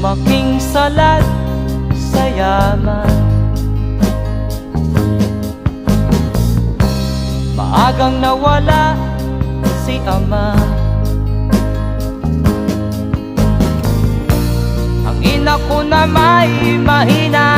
Lumaking salat sa yaman. Maagang nawala si ama. Ang ina ko na may mahina.